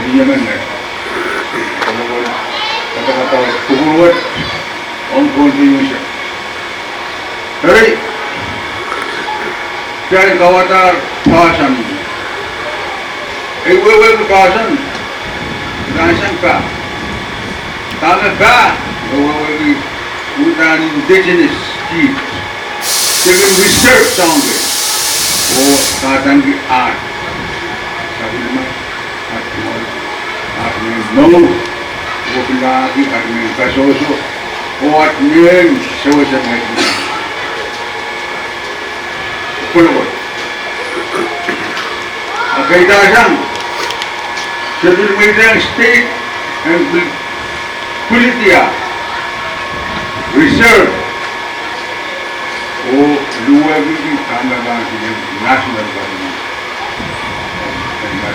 Ni emen ne kolokol, kadakadau, kupwur wet, ong Pohnpei unsek. Eri, kitail kauwadahr poahsoan. Ei wehwehki poahsoan, kitail sang pah. Dahme pah, e wehwehki uhdahn indigenous kiht. Se kin reserve soang kei. Oh, kadaneki art. Sapwellime, art mwohn, art mehn mour. Oh pilahki art mehn kasohso. Oh art mehn sewese mehn. Kolokol. Ekei dahsang, se pil mweidehng state en pil pwilidia reserve oh luwehkihdi dahme pahn sile national government.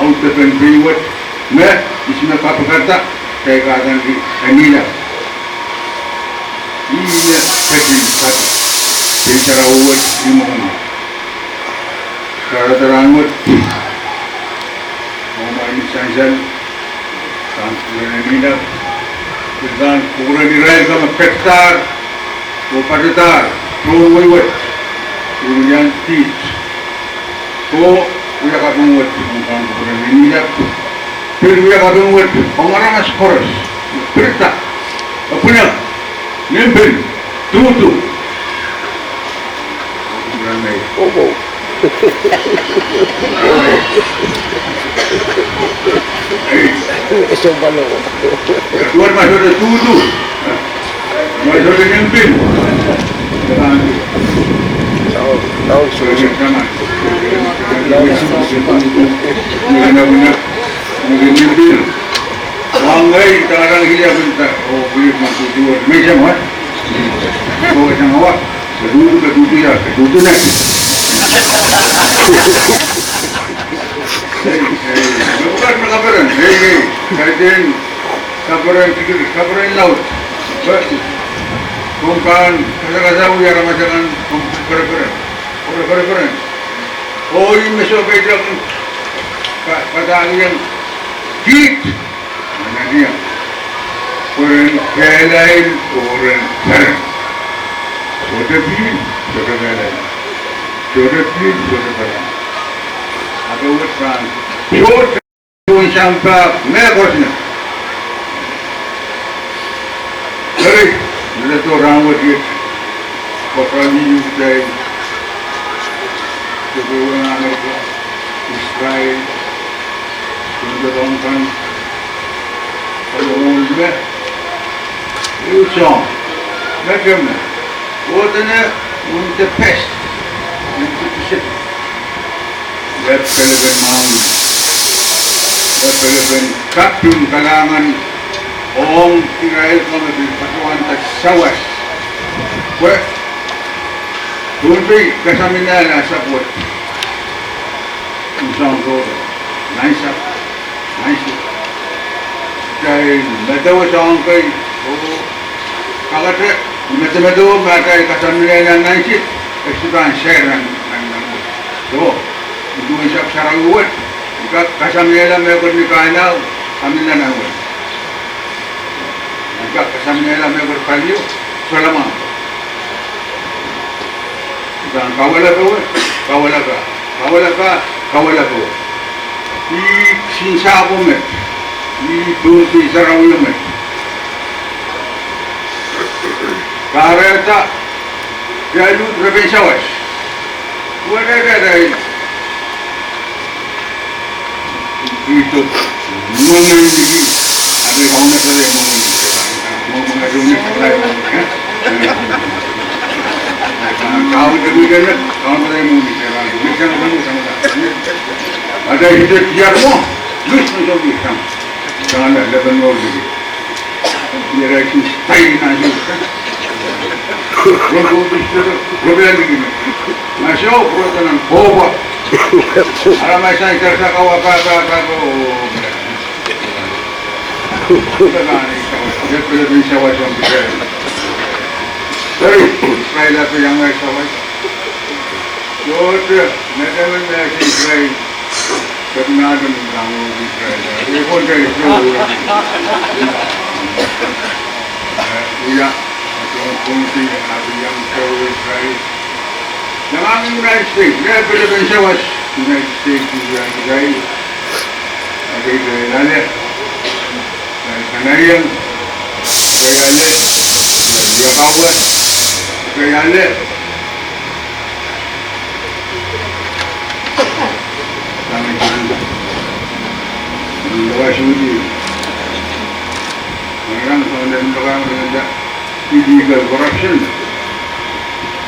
audepen pei wet, me ihs me kapikada, kitail kahdaneki Enilap. Ih me ketin kak pei sarawi wet, ih me kak. Kahrehda rahnwet, oh, ma ni sansal, sang kupwuren Enilap, pil kan kupwuren irail kan me ketidahr, oh, patohdahr, tohn wei wet, oh, iang kiht, oh, wia kaping wet, oh, sang kupwuren Enilap, pil wia kaping wet, oh, aramas koaros, pirida, oh, pwunod, nim pil, duhdu. Oh, oh. Ei. Sohpwalo. Duwen ma sohte duhdu. Ma sohte nim pil. Oh, oh, so, so. Nim pil. Wang ei, tarang hilia pil ta, oh, pil ma duhdu, me se mwa. Oh, sang awa. Ke duhdu, ke duhdu ia, ke duhdu ne. Ei, ei, me pwukat me kaperen, ei, ei, kaidehn kaperen, kaperen laud. Komw pahn kasakasawih aramas akan, komw pere peren, pere peren. Oh, ih me sohte peitak, pa, padahkihong kiht. Nandiang. Pwuren kehlail, pwuren peren. Sohte pihl, sohte kehlail. Sohte pihl, sohte peren. Ahpw wet pahn sohte soun sampah me koaros ne. Eri, nda tohn rahnwet iet, pwukat ni U K, Sohte Weng Amerika, Israel, Sohte Longkan, Sohte Weng me, ieu soang, me kemehla, oh dene, un the best, un the best. Wet pelepen maun, wet pelepen kaping kalahngan, ong irail kan me pil patohwanda sawas. Pwe, Pohnpei kasamwalahla sapwet. Soang sohte, nansapw, nansit. Kitail medewe soang kei, oh, kakete, medemedewe me atail kasamwalahla nansit, e sohte pahn sehran, nan, nan wet. So, uwen sapw sarawi wet, I kak kasamwalahla mehkot ni kainao, kasamwalahla nan wet. I kak kasamwalahla mehkot palio, solamwahu. I pahn kawala powe, kawala pah, kawala pah, kawala powe. Ih kisin sahpwo met, ih Pohnpei sarawio met. Kahrehda, dialuhd repen sawas. Wehwehki atail, ih tok, mwomwen liki, atail kaunopere mwomwen liki, mwomwen liki, eh? Kaun de wikene, kaunopere mwomwen liki, eh? Atail ih de diar mwo, lus me sohte sang, sang lepen mwomwen liki. Irail kin style nan ih. Robian dikime. Maseo, robian nan koba. Ara masai kersa kawa pa, pa, pa, ko. Sorry, Israel ape iang ngehi sawas. Sohte, medewe me Israel. But not in the Israel. We want to show. Eh, ia, sohte Pohnpei, ah, iang show Israel. Iang United States, ia, pelepen sawas, United States, ia, Israel. Eri, eri, ale. Eri, kanaieng. Eri, ale. Eri, ia, kawan. Eri, ale. Illegal corruption.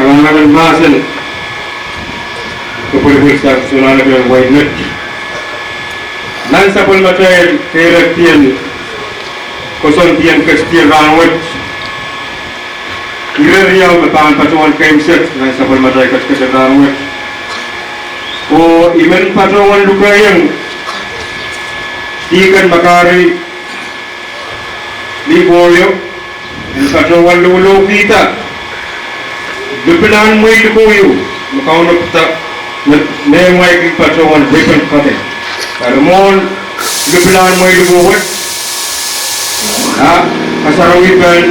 Kalahngan en mahsen, kepwilipwil sang solahr leke wain met. Nan sapwellimatail keirek dien, koasoandien ketiket rahnwet. Ire riau me pahn patohwan keimwset nan sapwellimatail ketiket rahnwet. Oh I men patohwan lukehiong Deacon Makari Likoyo en patohwan lokolokihda lipilahn mwehi likou me kaunop da, me, me mwail kin patohwan ribbon cutting. Eri mwohn lipilahn mwehi likou wet, a Kasarawi pil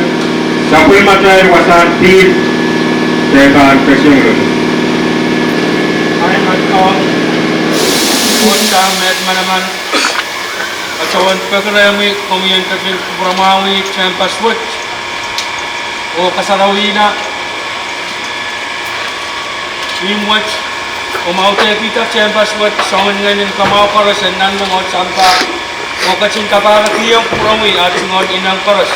sapwellimatail wasahn pihl, de pahn kesiong lel. Ahi, Maing Koht, Koht Sahm me manaman, patohwan peki rehmwi komwi en ketin kupwuramwahwih tehnpas wet oh kasarawihla imwet, oh mwaudehkihda tehnpas wet soangen ngehn en kamwahu koaros en nanleng oh sampah, oh ketin kapahrek ong kupwuromwi ah tungoal ineng koaros.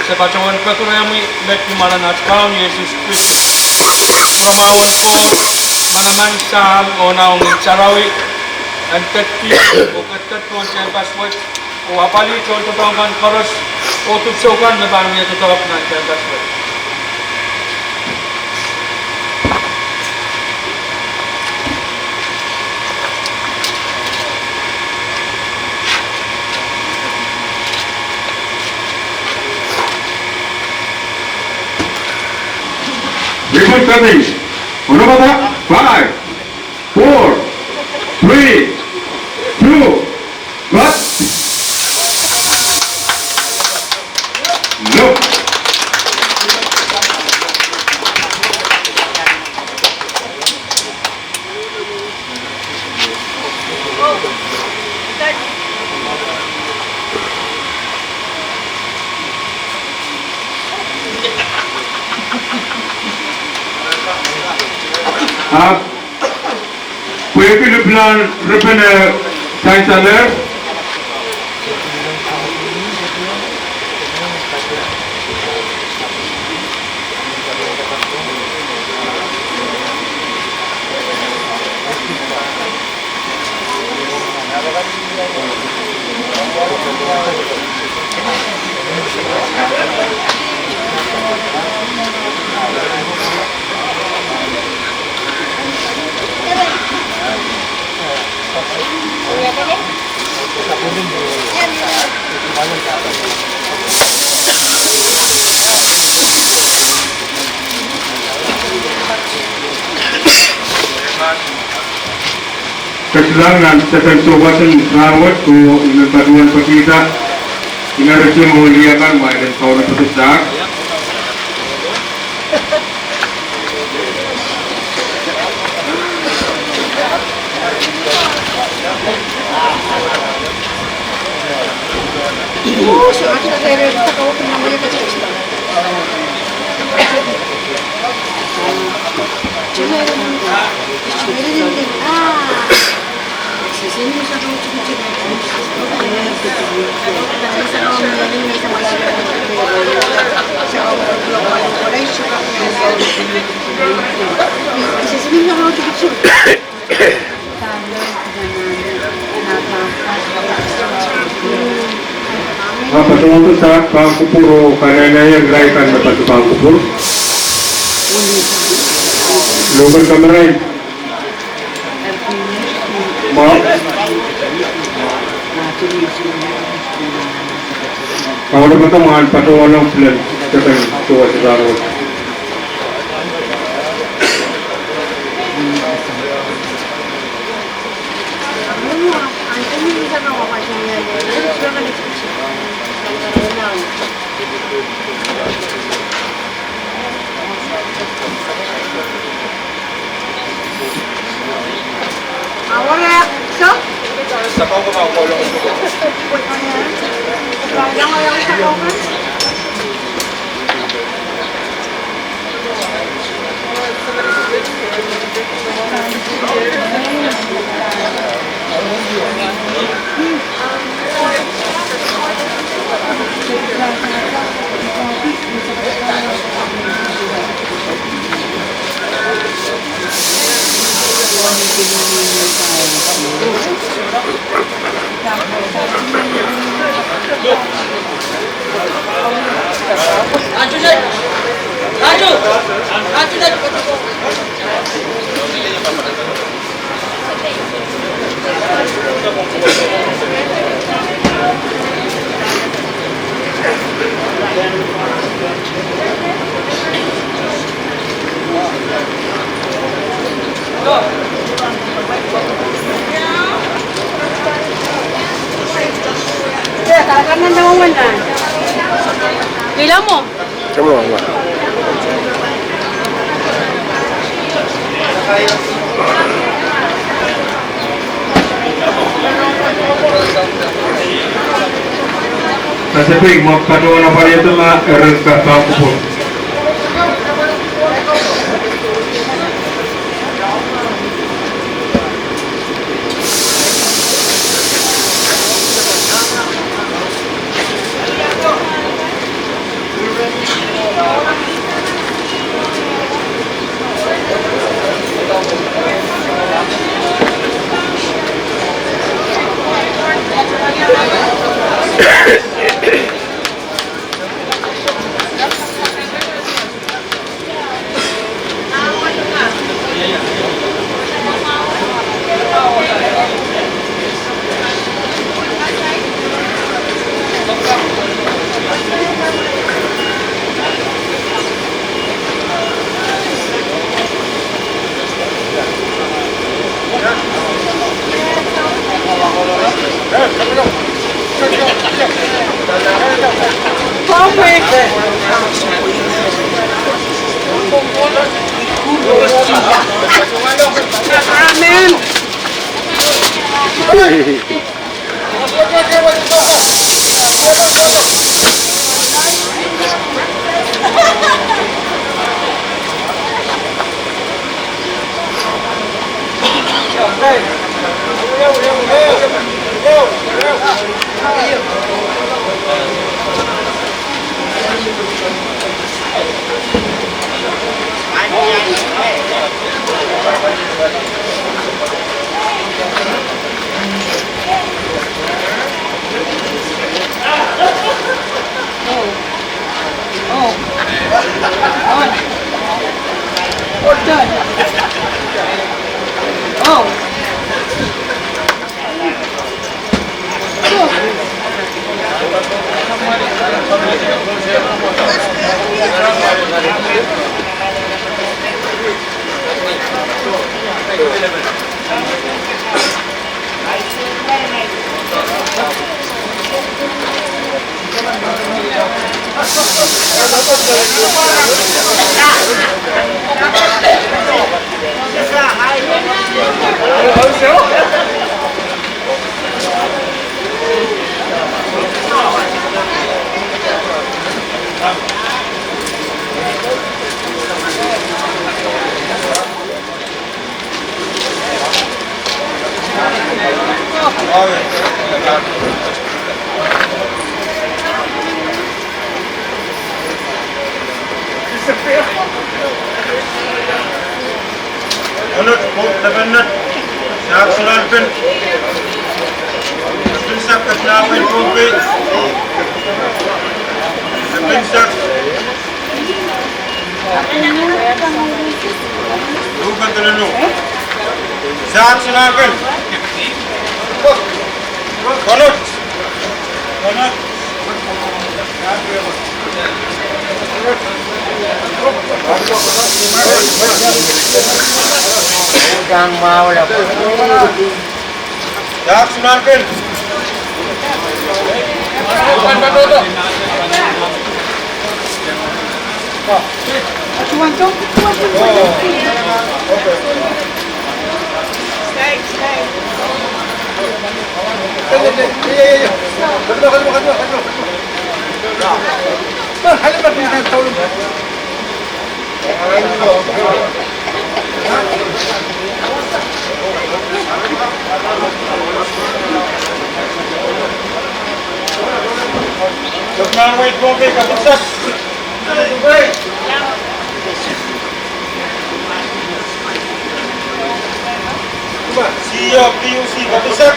Se patohwan peki rehmwi met ni mwaren at Kaun Sises Krais. Kupwuramwahwen Koht, manaman, Sahm oh Nahwin Sarawi, en ketikihong oh ketiket pohn tehnpas wet, oh apwalih tohndoadoahk kan koaros, oh dipwisou kan me pahn wia doadoahk nan tehnpas wet. Ribbon cutting. Onopada, five, four, three, two, cut. Look. Ahpw pwehki lipilahn ribbon eh sansalehr, Kesiluhn nan sehsen souwas en rahnwet, oh I men patohwan pekihda ineritim oh lih akan ma irail en kaunopada sahr. Ma patohwan sahr pahn kupwur oh kanehneiong irail kan me patohwan kupwur. Lopen kamerain. Ma, ma, ma, patohwan pil en sehsen souwas en rahnwet. Ilamo. Come on, come on. Pacific, mwo patohwan pwariada ma eri kak pahn kupwur. Amen. Oh. Oh. Oh. Done. Oh. Onot, oh, lepen net. Sahk Solahnpen. Lepin Sahk, Kepina Pwet Pohnpei. Lepin Sahk. Luhk en Delano. Sahk Solahnpen. Onot. Onot. Sahk Solahnpen. C E O P U C, kapisak.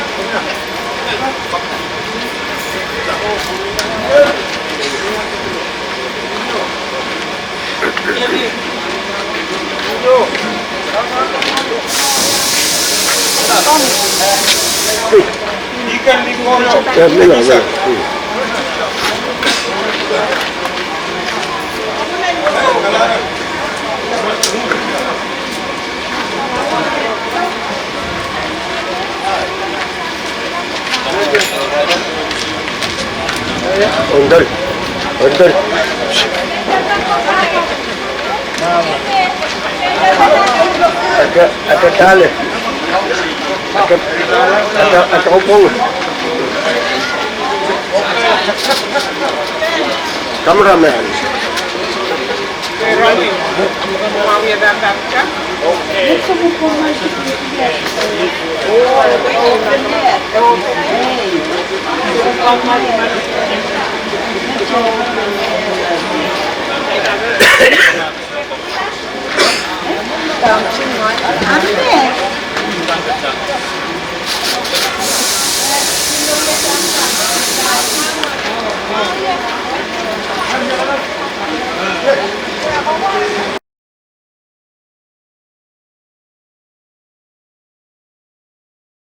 Deacon Lincoln, kapisak. Ondal. Enter. Ata, ata dale. Ata, ata, ata opong. Cameraman.